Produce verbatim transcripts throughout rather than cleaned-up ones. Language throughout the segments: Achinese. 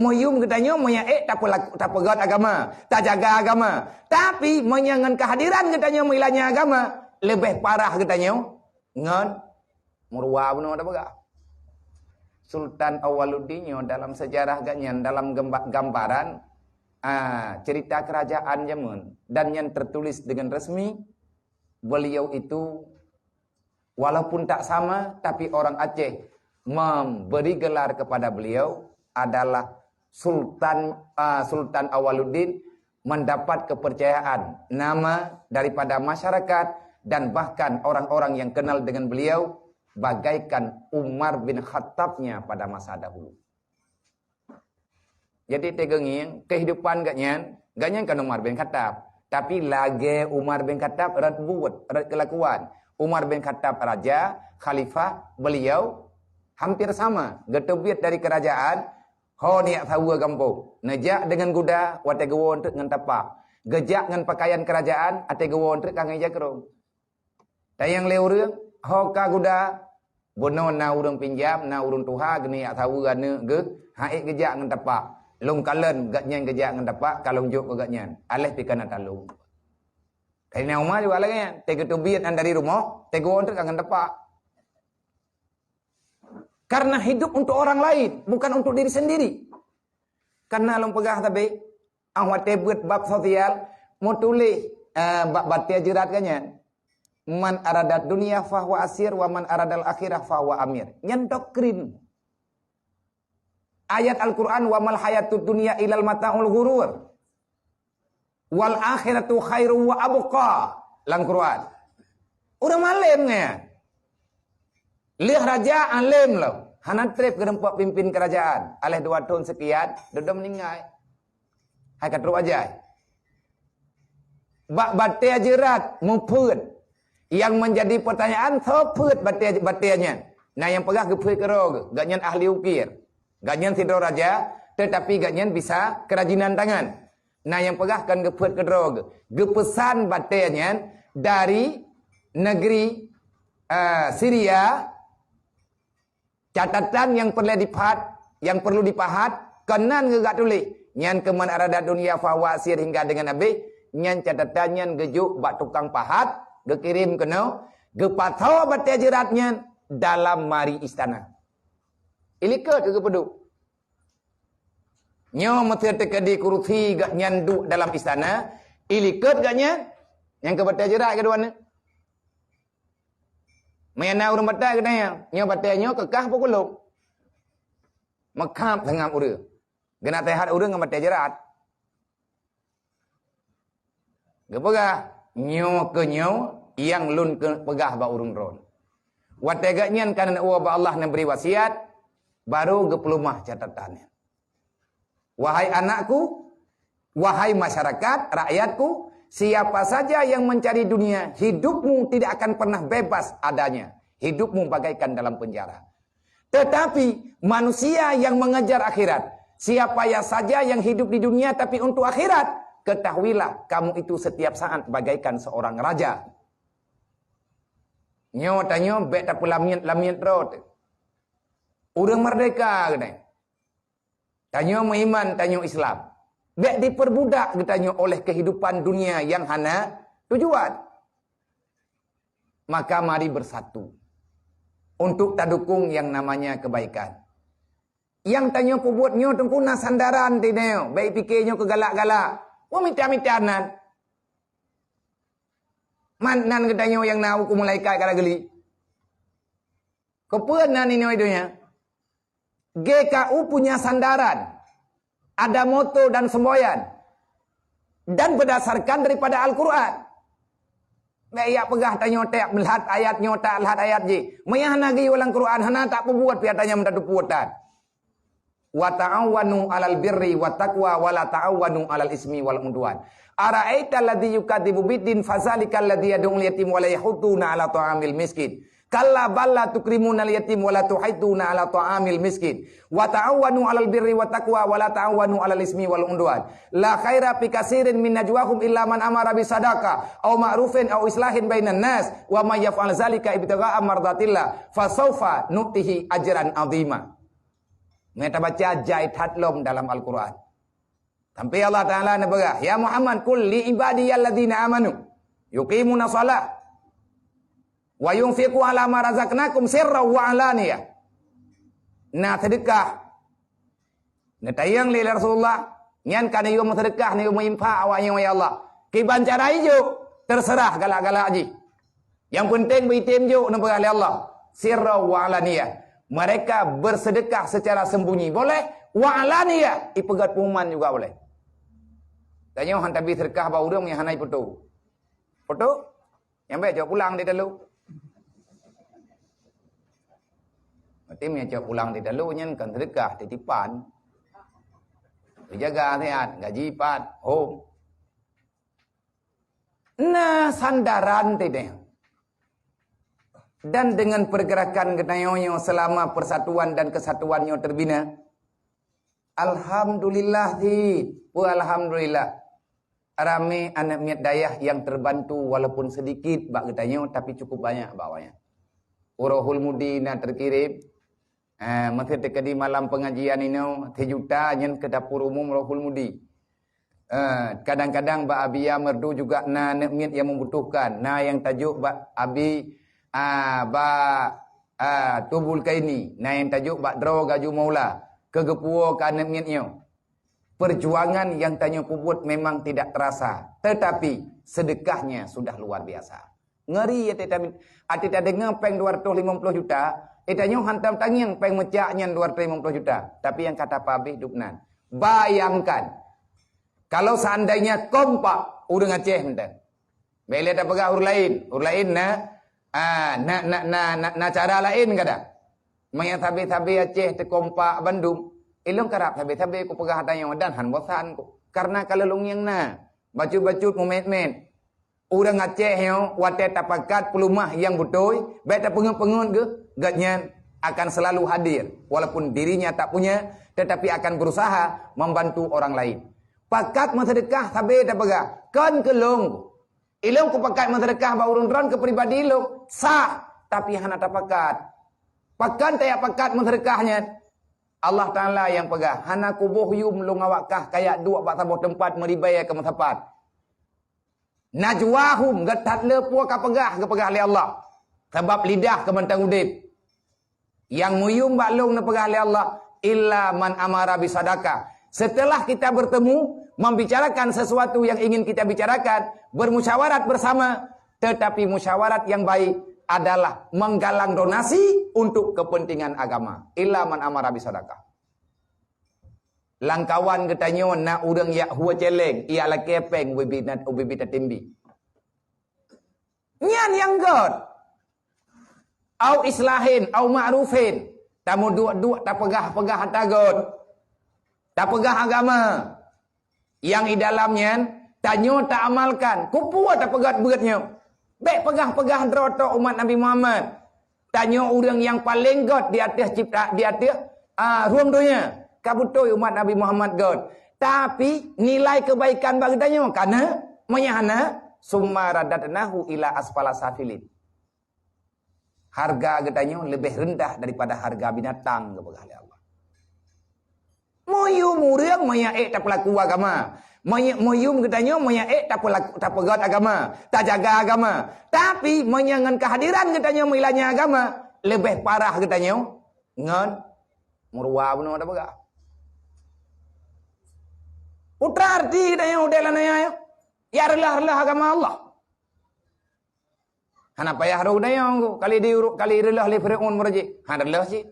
Meuyum geutanyoe meunyo ék tapeulaku, tapeugöt agama, tajaga agama. Tapi meunyo ngon kehadiran geutanyoe meuilanya agama, leubeh parah geutanyoe ngon meuruwa bunoe tapeugah. Sultan Awaluddin nyoe dalam sejarah geuhnyan, dalam gemba-, gambaran, ah, cerita kerajaan jameun, dan nyan tertulis dengan resmi, beliau itu walaupun tak sama, tapi orang Aceh memberi gelar kepada beliau adalah Sultan, ah, Sultan Awaluddin, mendapat kepercayaan nama daripada masyarakat dan bahkan orang-orang yang kenal dengan beliau bagaikan Umar bin Khattabnya pada masa dahulu. Jadi, teungieng kehidupan geuhnyan, geuhnyan kan Umar bin Khattab, tapi lagée Umar bin Khattab rot buet, rot keulakuan. Umar bin Khattab raja, khalifah, beliau hampir sama, geuteubiet dari kerajaan, ho neujak saweue gampông, neujak deungon guda watée geuwoe treuk ngon tapak, geujak ngon pakaian kerajaan, watée geuwoe treuk ka ngon ija krông. Tanyong lé ureuëng, ho ka guda, bunoe na ureuëng pinjam, na ureuëng tuha, geuneujak saweue aneuëk geuh, han ék geujak ngon tapak. Lôn kalon geuhnyan geujak ngon tapak, ka lôn jok keu geuhnyan. Aléh pih ka na talông. Saidina Umar juga lagée nyan, watée geuteubiet nyan dari rumoh, watée geuwoe treuk ka ngon tapak. Karena hidup untuk orang lain, bukan untuk diri sendiri. Karena lôn peugah sabe, ah, watée beuet bab sosial, meutuléh, eh, bak batée jeurat geuhnyan. "Man aradad dunya fahuwa asir, wa man aradal akhirah fahuwa amir." Nyan doktrin. Ayat Al-Quran, "Wa mal hayatud dunya ilal mataul ghurur. Wal akhiratu khairu wa abqa." Lam Quran. Ureuëng malém nyan. Lheueh raja além lom. Hana treb keuneuk pimpin kerajaan. Aléh dua thon sekian, dudoe meuninggai. Hai ka trok ajai. Bak batée jeurat, mupheut. Yang menjadi pertanyaan, soe pheut batée, batée nyan? Na nyang peugah geupheut keudroe geuh, geuhnyan ahli ukir. Geuhnyan sidroe raja, tetapi geuhnyan bisa kerajinan tangan. Na nyang peugah kon geupheut keudroe geuh. Geupeusan batée nyan dari negeri, eh, Syria. Catatan nyang peureulée dipahat, nyang perlu dipahat, keunan geujak tuléh. Nyan keu man arada dunya fahuwa asir hingga deungon abéh, nyan catatan nyan geujok bak tukang pahat, geukirém keunoe, geupasoe batée jeurat nyan dalam mari istana. Ilikot keu geupeuduek. Nyoe meusé teukeudi kurusi geuhnyan duek dalam istana, ilikot geuhnyan, nyang keu batée jeurat keudua nyoe. Meunyo na ureuëng batai geutanyoe, nyoe batée nyoe keukah peue kulom. Meukhab sangab ureuëng. Geunaséhat ureuëng ngon batée jeurat. Geupeugah, "Nyoe keuh nyoe nyang lôn keu-, peugah bak ureuëng droen." Watée geuhnyan ka neuwoe bak Allah neubri wasiat, barô geupeulumah catatan nyan. Wahai anakku, wahai masyarakat, rakyatku, siapa saja yang mencari dunia, hidupmu tidak akan pernah bebas adanya. Hidupmu bagaikan dalam penjara. Tetapi manusia yang mengejar akhirat, siapa ya saja yang hidup di dunia tapi untuk akhirat, ketahuilah kamu itu setiap saat bagaikan seorang raja. Nyoe tanyoe bék tapeulamiet-lamiet droe teuh. Ureuëng merdeka keunoe. Tanyoe meuiman, tanyoe Islam. Bék diperbudak geutanyoe oleh kehidupan dunia yang hana tujuan. Maka mari bersatu untuk tadukung yang namanya kebaikan. Nyang tanyoe peubuet nyoe teungku na sandaran teuh nyoe, bék pike nyoe keu galak-galak. Peue mita-mita nan? Man nan geutanyoe nyang na huköm malaikat ka lagèe li. Keupeue nan inoe donya? G K U punya sandaran, ada moto dan semboyan, dan berdasarkan daripada Al-Quran. Bék jak peugah tanyoe tak lhat ayat nyoe, tak lhat ayat jih. Meunyo hana geuyue lam Quran, hana tak peubuet pih tanyoe meutateupeue tan. "Wa ta'awanu 'alal birri wat taqwa wa la ta'awanu 'alal ismi wal 'udwan. Ara'aital ladzi yukadzibu biddin fadzalikal ladzi yad'ul yatim wa la yahudduna 'ala ta'amil miskin. Kalla bal la tukrimunal yatim wa la tuhadduna 'ala ta'amil miskin. Wa ta'awanu 'alal birri wat taqwa wa la ta'awanu 'alal ismi wal 'udwan. La khaira fi katsirin min najwahum illa man amara bisadaqah aw ma'rufin aw islahin bainan nas wa may yaf'al dzalika ibtigha'a mardatillah fasaufa nu'tihi ajran 'azima." Meunyoe tabaca jai that lom dalam Al-Quran. Sampai Allah Taala neupeugah, "Ya Muhammad, qul li ibadiyalladzina amanu yuqimuna shalah wa yunfiqu ala ma razaqnakum sirran wa alaniyah." Na seudeukah. Neutanyong lé Rasulullah, nyan ka neuyue meuseudeukah, neuyue meuinfak awak nyoe, ya Allah. Kiban cara ijok, terserah galak-galak jih. Yang penting beuitem jok neupeugah lé Allah, sirra wa alaniyah. Mereka bersedekah secara sembunyi boleh, wa alaniyah, ipeugét pengumuman juga boleh. Tanyoe han tabi seudeukah bak ureuëng nyang hana ipeutô. Peutô? Nyang bèk cok pulang di talo. Berarti meunyo cok pulang di talo nyan kan seudeukah, titipan. Dijaga sihat, gaji pat, hom. Na sandaran teuh. Dan dengan pergerakan geutanyoe selama persatuan dan kesatuan nyoe terbina, alhamdulillah cit. Peue alhamdulillah? Ramé aneuk miet dayah nyang terbantu walaupun sedikit bak geutanyoe, tapi cukup banyak bak awaknyan. Rohul Mudi na terkirim, Ah, meuteukadi malam pengajian inoe, sijuta nyan keu dapur umum Rohul Mudi. Ah, kadang-kadang bak Abi Ya Merdu juga na aneuk miet nyang membutuhkan. Na nyang tajok bak Abi, ah, bak, ah, Tubul Kaini, na nyang tajok bak droe Gaju Maula, keu geupuwoe keu aneuk miet nyoe. Perjuangan nyang tanyoe peubuet memang tidak terasa, tetapi sedekahnya sudah luar biasa. Ngeri até tabi-, até tadeungoe péng dua ratus lima puluh juta, eh, tanyoe hantom tangieng péng meucak nyan dua ratus lima puluh juta. Tapi nyang ka tapeuhabéh dum nan. Bayangkan, kalau seandainya kompak ureuëng Aceh mantong. Bèk lé tapeugah ureuëng laén. Ureuëng laén na, ah, na, na, na, na, na cara laén kadang. Meunyo sabe-sabe Aceh teukompak bandum, ilôn karab sabe-sabe kupeugah tanyoe dan han bosan ku. Karena ka lôn nyang na, bacut-bacut mumet-met. Ureuëng Aceh nyoe watèe tapakat peuleumah nyang beutôi, bèk tapeungeut-peungeut geuh, gobnyan akan selalu hadir, walaupun dirinya tak punya, tetapi akan berusaha membantu orang lain. Pakat meuseudeukah sabe tapeugah, "Kon keu lôn." Ilôn kupakat meuseudeukah bak ureuëng droen keu pribadi lôn, sah, tapi hana tapakat. Pakon tajak pakat meuseudeukah nyan? Allah Taala nyang peugah, "Hana kuboh yum lôn awak kah kajak duek bak saboh teumpat meuribèe keu meusapat." Najwahum, geuthat le peue ka peugah, geupeugah lé Allah. Sabab lidah keu mantong udeb. Nyang meuyum bak lôn neupeugah lé Allah, "Illa man amara bisadaqah." Setelah kita bertemu, membicarakan sesuatu yang ingin kita bicarakan, bermusyawarat bersama, tetapi musyawarat yang baik adalah menggalang donasi untuk kepentingan agama. Illa man amara bisadaqah. Lam kawan geutanyoe na ureuëng jak hue céléng, jak lakée péng ubé-ubé na-, ubé-ubé tatimbi. Nyan nyang göt. Au islahin, au ma'rufin. Tameuduek-duek tapeugah-peugah ata göt. Tapeugah agama. Nyang di dalam nyan, tanyoe taamalkan. Keupeue tapeugöt beuet nyoe? Bèk peugah-peugah droe tok umat Nabi Muhammad. Tanyoe ureuëng nyang paleng göt di ateueh cipta, di ateueh, ah, rhueng donya. Ka beutôi umat Nabi Muhammad göt. Tapi, nilai keubaikan bak geutanyoe ka na, meunyo hana, "Summa radadnahu ila asfala safilin." Harga geutanyoe leubeh reundah daripada harga binatang, geupeugah lé Allah. Meuyum ureuëng meunyo ék tapeulaku agama. Meunyo-, meuyum geutanyoe meunyo ék tapeulaku, tapeugöt agama, tajaga agama. Tapi, meunyo ngon keuhadiran geutanyoe meuilanya agama, leubeh parah geutanyoe ngon meuruwa bunoe tapeugah. Putra arti geutanyoe udeb lam donya nyoe, ya reuloh-reuloh agama Allah. Hana payah rhot dayong ku, kali di-, kali reuloh lé Firaun meurajik. Hana reuloh cit.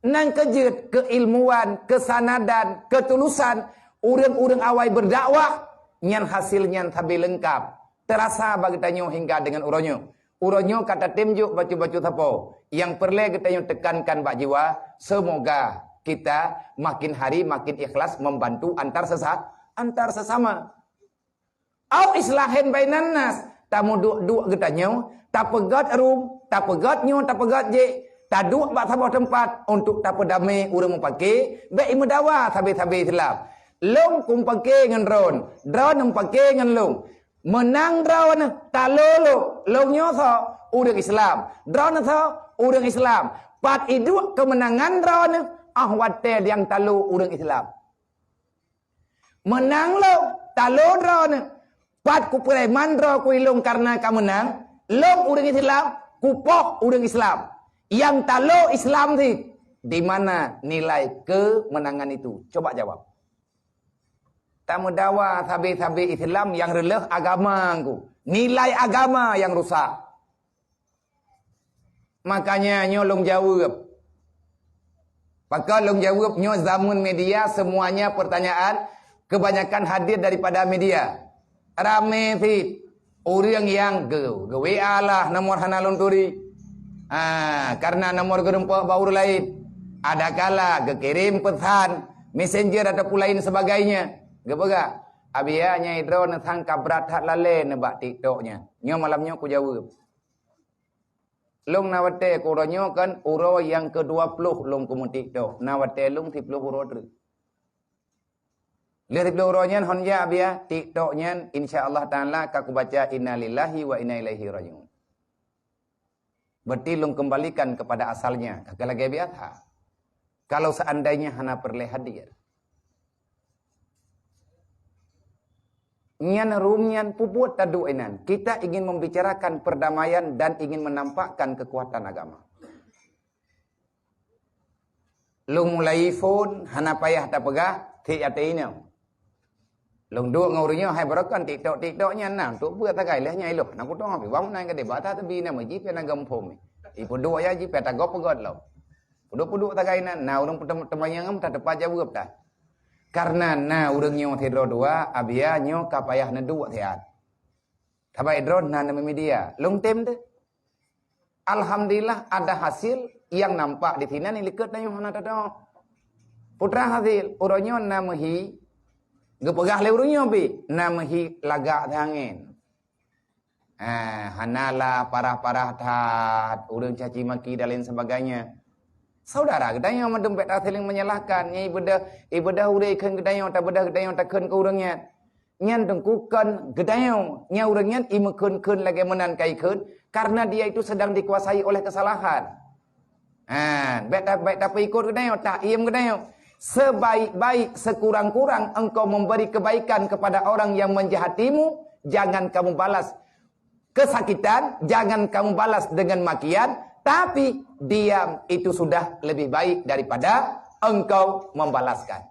Nang keujeuet, keilmuan, kesanadan, ketulusan ureuëng-ureuëng awai berdakwah, nyan hasil nyan sabe leungkap. Terasa bak geutanyoe hingga deungon uroe nyoe. Uroe nyoe ka tatem jok bacut-bacut sapo. Nyang peureulée geutanyoe teukankan bak jiwa, semoga kita makin hari makin ikhlas membantu antar sesa-, antar sesama. Au islahin bainan nas, tameuduek-duek geutanyoe, tapeugöt rum, tapeugöt nyoe, tapeugöt jéh, taduek bak saboh teumpat untuk tapeudamé ureuëng mupake, bèk imeudawa sabe-sabe Islam. Lôn kumpake ngon droen, droen mupake ngon lôn. Meunang droen, talo lôn, lôn nyoe soe ureuëng Islam, droen soe ureuëng Islam. Pat iduek keumeunangan droen, ah watée nyang talo ureuëng Islam. Meunang lom, talo droeneuh. Pat kupeureman droe kuilong kareuna ka meunang, lom ureuëng Islam, kupoh ureuëng Islam. Nyang talo Islam cit, di mana nilai kemenangan itu? Coba jawab. Tameudawa sabe-sabe Islam nyang reuloh agama ku. Nilai agama nyang rusak. Makanya nyoe lôn jaweueb. Pakon lôn jaweueb, nyoe zaman media, semuanya pertanyaan kebanyakan hadir daripada media. Ramé cit ureuëng nyang ge-, ge-W A lah nomor hana lôn turi. Ah, karena nomor geureumpok bak ureuëng laén. Adakala geukirém pesan messenger ataupun lain sebagainya. Geupeugah, "Abiya, nyai droeneuh sang ka brat that lalée nibak TikTok nyan." Nyoe malam nyoe kujaweueb. Lôn na watée keu uroe nyoe kan uroe nyang keudua ploh lôn keumeutik TikTok. Na watée lôn siploh uroe treuk. Lheueh siploh uroe nyan hon jak biya TikTok nyan, insya Allah Taala ka kubaca innalillahi wa inna ilaihi rajiun. Berarti lôn kembalikan kepada asalnya, ka lagée biasa. Kalau seandainya hana peureulée hadir. Nyan rum nyan pubuet taduek inan. Kita ingin membicarakan perdamaian dan ingin menampakkan kekuatan agama. Lôn mulai phon, hana payah tapeugah, tiek até inong. Lôn duek ngon ureuëng nyoe, hai barokon TikTok, TikTok nyan na, untuk buet sagai leh nyan iloh. Na kutong api, bang na gade bata tebi na meuji pe na geumpom. Ipeuduek ya ji pe tagob peugöt lom. Peuduek-peuduek sagai na, na ureuëng peuteumayang ta tepat jaweueb ta. Karena na ureuëng nyoe sidroe dua, abiya nyoe ka payah neuduek siat. Sabai droe na neumedia, lôn tem teuh. Alhamdulillah ada hasil yang nampak di sini ni likot na nyoe hana tadong. Putra hasil, uroe nyoe na meuhi, geupeugah lé ureuëng nyoe bi, na meuhi lagak angén. Ah, hana lah parah-parah that, ureuëng caci maki dan lain sebagainya. Saudara, geutanyoe mandum bék tasaléng menyalahkan, nyan ibadah, ibadah ureuëng ikheun geutanyoe, tabeudôh geutanyoe takheun keu ureuëng nyan. Nyan teungku kon geutanyoe, nyan ureuëng nyan imeukeun-keun lagée meunan ka ikheun, karena dia itu sedang dikuasai oleh kesalahan. Ha, bék ta-, bék tapeuikot geutanyoe, taiem geutanyoe. Sebaik-baik, sekurang-kurang engkau memberi kebaikan kepada orang yang menjahatimu, jangan kamu balas kesakitan, jangan kamu balas dengan makian, tapi diam itu sudah lebih baik daripada engkau membalaskan.